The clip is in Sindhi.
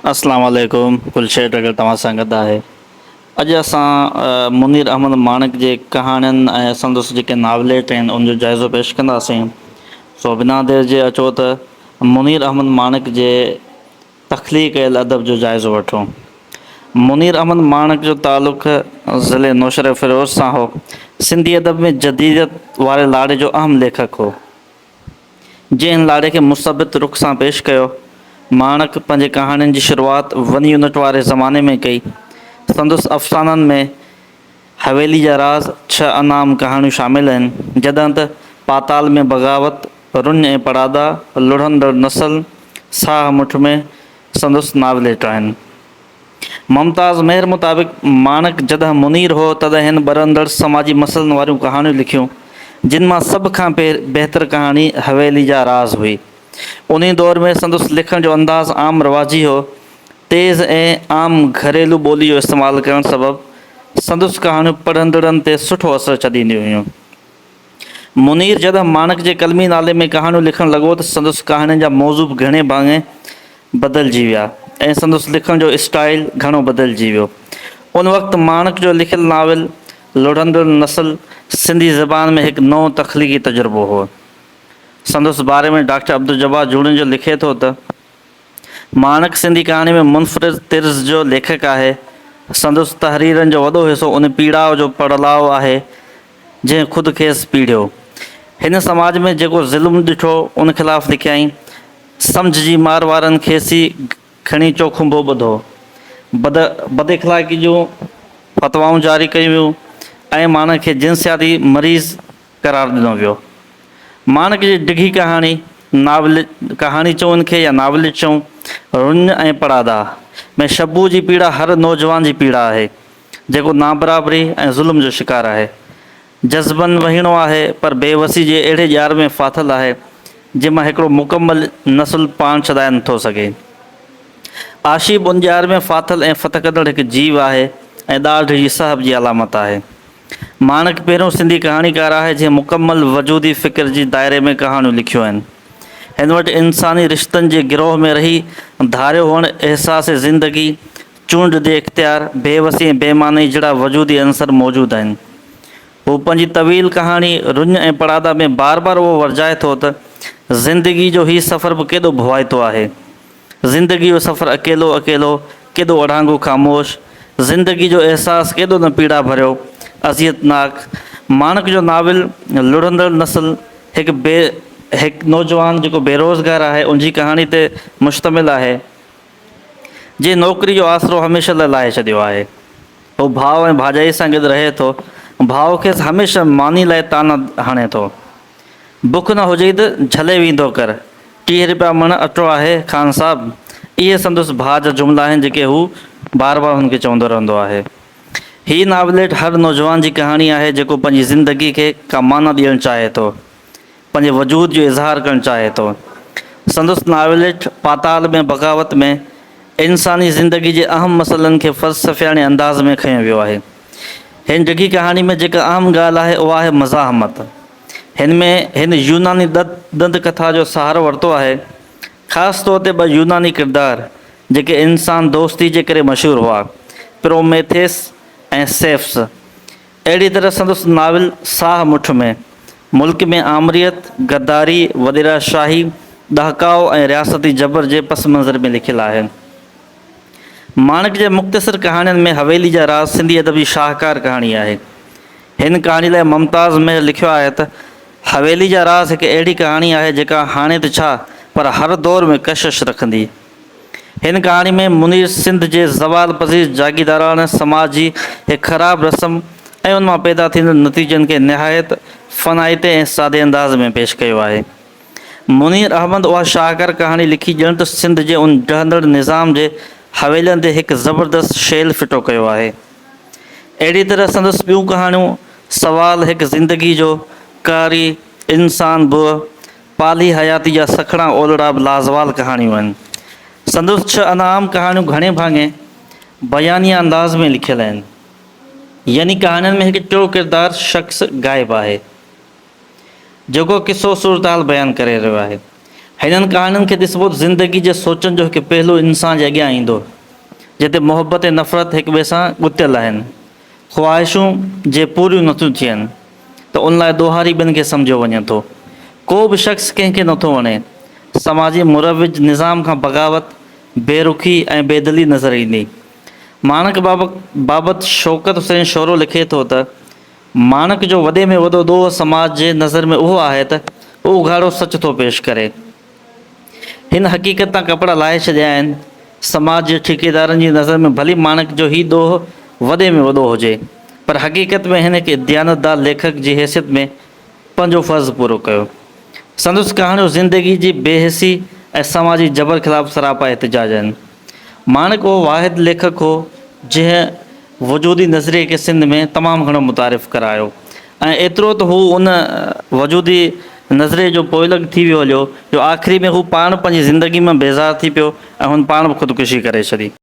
اسلام عليڪم گلشير ڊگر توهان سان گڏ آهي اڄ اسان منير احمد ماڻڪ جي ڪهاڻين ۽ سندس جيڪي ناوليٽ آهن ان جو جائزو پيش ڪنداسين سو بنا دير جي اچو ته منير احمد ماڻڪ جي تخليق ڪيل ادب جو جائزو وٺون منير احمد ماڻڪ جو تعلق ضلعي نوشهره فيروز سان هو سنڌي ادب ۾ جديديت واري لاڙي جو اهم ليکڪ هو جنهن هن لاڙي کي مثبت رخ سان پيش ڪيو. ماڻڪ پنهنجي ڪهاڻين جي شروعات ون يونٽ واري زماني ۾ ڪئي. سندس افسانن ۾ حويلي جا راز، ڇهه انعام ڪهاڻيون شامل آهن. جڏهن ته پاتال ۾ بغاوت، رڃ ۽ پڙاڏا، لڙهندڙ نسل، ساهه مٺ ۾ سندس ناوليٽ آهن. ممتاز مهر مطابق ماڻڪ جڏهن منير هو تڏهن هن ٻرندڙ سماجي مسئلن واريون ڪهاڻيون لکيون، جن مان سڀ کان بهتر ڪهاڻي حويلي جا راز هئي. انهي دور ۾ سندس لکڻ جو انداز عام رواجي هو. تيز ۽ عام گهريلو ٻولي جو استعمال ڪرڻ سبب سندس ڪهاڻيون پڙهندڙن تي سٺو اثر ڇڏينديون هيون. منير جڏهن ماڻڪ جي قلمي نالي ۾ ڪهاڻيون لکڻ لڳو ته سندس ڪهاڻين جا موضوع به گهڻي ڀاڱي بدلجي ويا ۽ سندس لکڻ جو اسٽائيل گهڻو بدلجي ويو. ان وقت ماڻڪ جو لکيل ناول لڙهندڙ نسل سنڌي زبان ۾ هڪ نئون تخليقي تجربو هو. سندس باري ۾ ڊاڪٽر عبدالجبار جوڻيجو لکي ٿو ته. ماڻڪ سنڌي ڪهاڻي ۾ منفرد طرز جو ليکڪ آهي. سندس تحريرن جو وڏو حصو ان پيڙاء جو پڙلاء آهي، جنهن خود کيس پيڙهيو. هن سماج ۾ جيڪو ظلم ڏٺو، ان خلاف لکيائين. سمجهه جي مار وارن کيس ئي کڻي چوکنڀو ٻڌو. بد اخلاقي جون فتوائون جاري ڪيون ويون ۽ ماڻڪ کي جنسياتي مريض قرار ڏنو ويو. ماڻڪ جي ڊگهي ڪهاڻي، ناول، ڪهاڻي چئون ان کي يا ناوليٽ چئون، رڃ ۽ پڙاڏا، ۾ شبوء جي پيڙا هر نوجوان جي پيڙا آهي، جيڪو نابرابري ۽ ظلم جو شڪار آهي. جذبن وهيڻو آهي، پر بي وسي جي اهڙي ڄار ۾ ڦاٿل آهي، جنهن مان هڪڙو مڪمل نسل پاڻ ڇڏائي نٿو سگهي. آشي به ان ڄار ۾ ڦاٿل ۽ ڦٿڪندڙ هڪ جيو آهي ۽ ڏاڍ جي سهپ جي علامت آهي. ماڻڪ پهريون سنڌي ڪهاڻيڪار آهي جنهن مڪمل وجودي فڪر جي دائري ۾ ڪهاڻيون لکيون آهن. هن وٽ انساني رشتن جي گروهه ۾ رهي ڌاريو هئڻ، احساس زندگي، چونڊ جي اختيار، بي وسي ۽ بي معنائي جهڙا وجودي عنصر موجود آهن. هو پنهنجي طويل ڪهاڻي رڃ ۽ پڙاڏا ۾ بار بار اهو ورجائي ٿو ته زندگي جو هي سفر به ڪيڏو ڀوائتو آهي. زندگي جو سفر اڪيلو اڪيلو، ڪيڏو اڙانگو خاموش، زندگي جو احساس ڪيڏو نه پيڙا ڀريو، اذيت ناڪ. ماڻڪ جو ناول لڙهندڙ نسل هڪ بي هڪ نوجوان جيڪو بيروزگار آهي ان جي ڪهاڻي تي مشتمل آهي جنهن نوڪري جو آسرو هميشه لاء لاهي ڇڏيو آهي. هو ڀاء ۽ ڀاڄائي سان گڏ رهي ٿو. ڀاء کيس هميشه ماني لاء طعنا هڻي ٿو. بک نه هجئي ته جهلي ويندو ڪر. 30 رپيا مڻ اٽو آهي خان صاحب. اهي سندس ڀاء جا جملا آهن جيڪي هو بار بار هن کي چوندو رهندو آهي. هي ناوليٽ هر نوجوان جي ڪهاڻي آهي جيڪو پنهنجي زندگي کي ڪا معنيٰ ڏيڻ چاهي ٿو. پنهنجي وجود جو اظهار ڪرڻ چاهي ٿو. سندس ناوليٽ پاتال ۾ بغاوت ۾ انساني زندگي جي اهم مسئلن کي فلسفياڻي انداز ۾ کنيو ويو آهي. هن ڊگهي ڪهاڻي ۾ جيڪا اهم ڳالهه آهي اها آهي مزاحمت. هن ۾ هن يوناني ڏند ڪٿا جو سهارو ورتو آهي. خاص طور تي ٻه يوناني ڪردار جيڪي انسان دوستي جي ڪري مشهور هئا، پروميٿيس ۽ سيفس. اهڙي طرح سندس ناول ساهه مٺ ۾ ملڪ ۾ آمريت، غداري، وڏيرا شاهي، ڏهڪاء ۽ رياستي جبر جي پس منظر ۾ لکيل آهي. ماڻڪ جي مختصر ڪهاڻين ۾ حويلي جا راز سنڌي ادب جي شاهڪار ڪهاڻي آهي. هن ڪهاڻي لاء ممتاز مهر لکيو آهي ته، حويلي جا راز هڪ اهڙي ڪهاڻي آهي جيڪا هاڻي ته ڇا پر هر دور ۾ ڪشش رکندي. هن ڪهاڻي ۾ منير سنڌ جي زوال پذير جاگيرداراڻه سماج جي هڪ خراب رسم ۽ ان مان پيدا ٿيندڙ نتيجن کي نهايت فنائتي ۽ سادي انداز ۾ پيش ڪيو آهي. منير احمد اها شاهڪار ڪهاڻي لکي ڄڻ ته سنڌ جي ان ڊهندڙ نظام جي حويلين تي هڪ زبردست شيل ڦٽو ڪيو آهي. اهڙيء طرح سندس ٻيون ڪهاڻيون سوال هڪ زندگي جو، ڪاري، انسان بوء، پالي حياتي جا سکڻا اولڙا به لازوال ڪهاڻيون آهن. سندس ڇهه انعام ڪهاڻيون گهڻي ڀاڱي بيانيه انداز ۾ لکيل آهن. يعني ڪهاڻين ۾ هڪ ٽيون ڪردار شخص غائب آهي. جيڪو قصو صورتحال بيان ڪري رهيو آهي. هنن ڪهاڻين کي ڏسبو ته زندگي جي سوچن جو هڪ پهلو انسان جي اڳيان ايندو، جتي محبت ۽ نفرت هڪ ٻئي سان ڳتيل آهن. خواهشون جي پوريون نٿيون ٿين ته ان لاء ڏوهاري ٻين کي سمجهيو وڃي ٿو. ڪو به شخص ڪنهن کي نٿو وڻي. سماجي مروج نظام کان بغاوت، بي رخي ۽ بي دلي نظر ايندي. ماڻڪ بابت شوڪت حسين شورو لکي ٿو ته، ماڻڪ جو وڏي ۾ وڏو ڏوهه سماج جي نظر ۾ اهو آهي ته هو اگهاڙو سچ ٿو پيش ڪري. هن حقيقت تان ڪپڙا لاهي ڇڏيا آهن. سماج جي ٺيڪيدارن جي نظر ۾ ڀلي ماڻڪ جو هي ڏوهه وڏي ۾ وڏو هجي، پر حقيقت ۾ هن هڪ ديانتدار ليکڪ جي حيثيت ۾ پنهنجو فرض پورو ڪيو. سندس ڪهاڻيون زندگي جي بي حسي ۽ سماجي جبر خلاف سراپا احتجاج آهن. ماڻڪ اهو واحد ليکڪ هو، جنهن وجودي نظريي کي سنڌ ۾ تمام گهڻو متعارف ڪرايو ۽ ايترو ته هو ان وجودي نظريي جو پوئلڳ ٿي ويو هليو جو آخري ۾ هو پاڻ پنهنجي زندگي مان بيزار ٿي پيو ۽ هن پاڻ به خودڪشي ڪري ڇڏي.